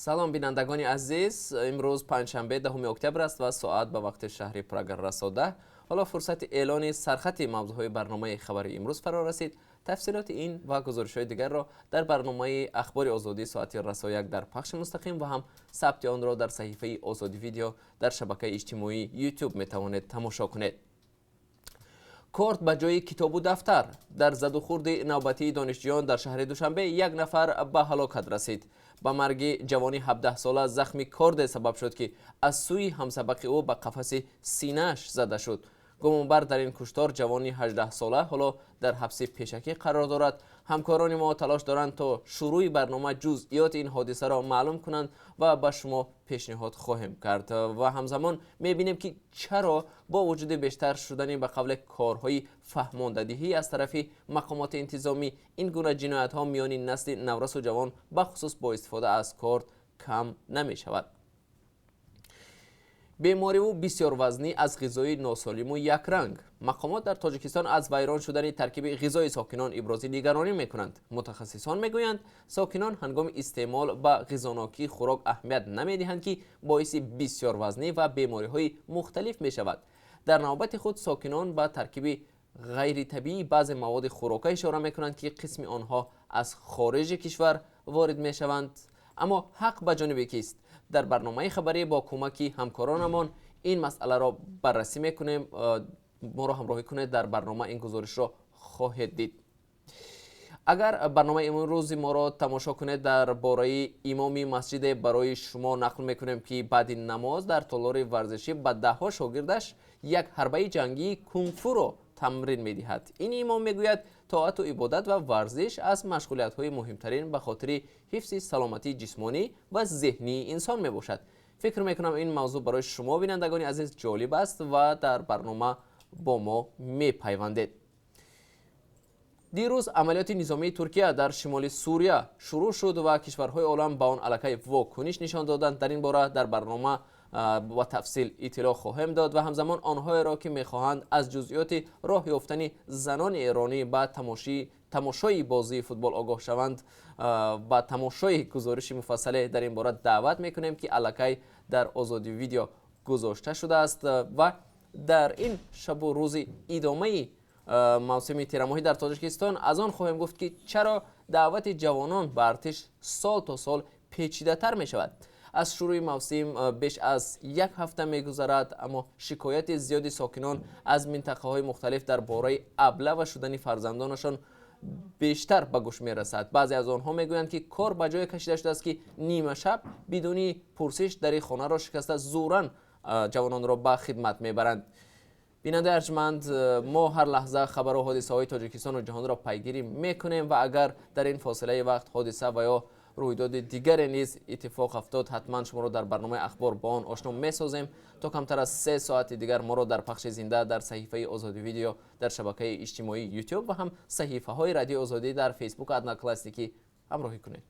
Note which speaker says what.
Speaker 1: Салом, бинандагони азиз. Имрӯз панҷшанбе, 10 октябр аст ва соат ба вақти шаҳри Прага расо 10. Ҳоло фурсати эълони сархати мавзӯъҳои барномаи хабари имрӯз фаро расид. Тафсилоти ин ва гузоришҳои дигарро дар барномаи Ахбори Озодӣ соати расо 1 дар пахши мустақим ва ҳам сабти онро дар саҳифаи Озодӣ Видео дар шабакаи иҷтимоии Ютуб метавонед тамошо кунед. Корт ба ҷои китобу дафтар. Дар задухӯрди навбатии донишҷӯён дар шаҳри Душанбе як нафар ба ҳалокат расид. Ба марги ҷавони 17сола захми корде сабаб шуд, ки аз сӯи ҳамсабақи ӯ ба қафаси синааш зада шуд. Гумонбар дар ин куштор, ҷавони 18сола, ҳоло дар ҳабси пешакӣ қарор дорад. Ҳамкорони мо талош доранд, то шурӯи барнома ҷузъиёти ин ҳодисаро маълум кунанд ва ба шумо пешниҳод хоҳем кард. Ва ҳамзамон мебинем, ки чаро бо вуҷуди бештар шудани, ба қавле, корҳои фаҳмондадиҳӣ аз тарафи мақомоти интизомӣ, ин гуна ҷиноятҳо миёни насли наврасу ҷавон, бахусус бо истифода аз корт, кам намешавад. Бемориву бисёрвазнӣ аз ғизои носолиму якранг. Мақомот дар Тоҷикистон аз вайрон шудани таркиби ғизои сокинон ибрози нигаронӣ мекунанд. Мутахассисон мегӯянд, сокинон ҳангоми истеъмол ба ғизонокии хӯрок аҳамият намедиҳанд, ки боиси бисёрвазнӣ ва бемориҳои мухталиф мешавад. Дар навбати худ сокинон ба таркиби ғайритабиии баъзе маводи хӯрока ишора мекунанд, ки қисми онҳо аз хориҷи кишвар ворид мешаванд. Аммо ҳақ ба ҷониби кист? Дар барномаи хабарӣ бо кӯмаки ҳамкоронамон ин масъаларо баррасӣ мекунем. Моро ҳамроҳӣ кунед, дар барнома ин гузоришро хоҳед дид. Агар барномаи имрӯзи моро тамошо кунед, дар бораи имоми масҷиде барои шумо нақл мекунем, ки баъди намоз дар толори варзишӣ ба даҳҳо шогирдаш як ҳарбаи ҷангии кунг-фуро тамрин медиҳад. Ин имом мегӯяд, тоату ибодат ва варзиш аз машғулиятҳои муҳимтарин ба хотири ҳифзи саломатии ҷисмонӣ ва зеҳнии инсон мебошад. Фикр мекунам, ин мавзӯъ барои шумо, бинандагони азиз, ҷолиб аст ва дар барнома бо мо мепайвандед. Дирӯз амалиёти низомии Туркия дар шимоли Сурия шурӯъ шуд ва кишварҳои олам ба он аллакай вокуниш нишон доданд. Дар ин бора дар барнома ба тафсил иттилоъ хоҳем дод ва ҳамзамон онҳоеро, ки мехоҳанд аз ҷузъиёти роҳ ёфтани занони эронӣ ба тамошои бозии футбол огоҳ шаванд, ба тамошои гузориши муфассале дар ин бора даъват мекунем, ки аллакай дар Озодӣ Видео гузошта шудааст. Ва дар ин шабу рӯзи идомаи мавсими тирамоҳӣ дар Тоҷикистон аз он хоҳем гуфт, ки чаро даъвати ҷавонон ба артиш сол то сол печидатар мешавад. Аз шурӯи мавсим беш аз як ҳафта мегузарад, аммо шикояти зиёди сокинон аз минтақаҳои мухталиф дар бораи аблава шудани фарзандонашон бештар ба гӯш мерасад. Баъзе аз онҳо мегӯянд, ки кор ба ҷое кашида шудааст, ки нимашаб бидуни пурсиш дари хонаро шикаста, зӯран ҷавононро ба хидмат мебаранд. Бинандаи арҷманд, мо ҳар лаҳза хабару ҳодисаҳои Тоҷикистону ҷаҳонро пайгирӣ мекунем ва агар дар ин фосилаи вақт ҳодиса ва ё рӯйдоди дигаре низ иттифоқ афтод, ҳатман шуморо дар барномаи ахбор бо он ошно месозем. То камтар аз 3 соати дигар моро дар пахши зинда дар саҳифаи Озодӣ Видео дар шабакаи иҷтимоии Ютуб ва ҳам саҳифаҳои Радиои Озодӣ дар Фейсбук, Одноклассники ҳамроҳӣ кунед.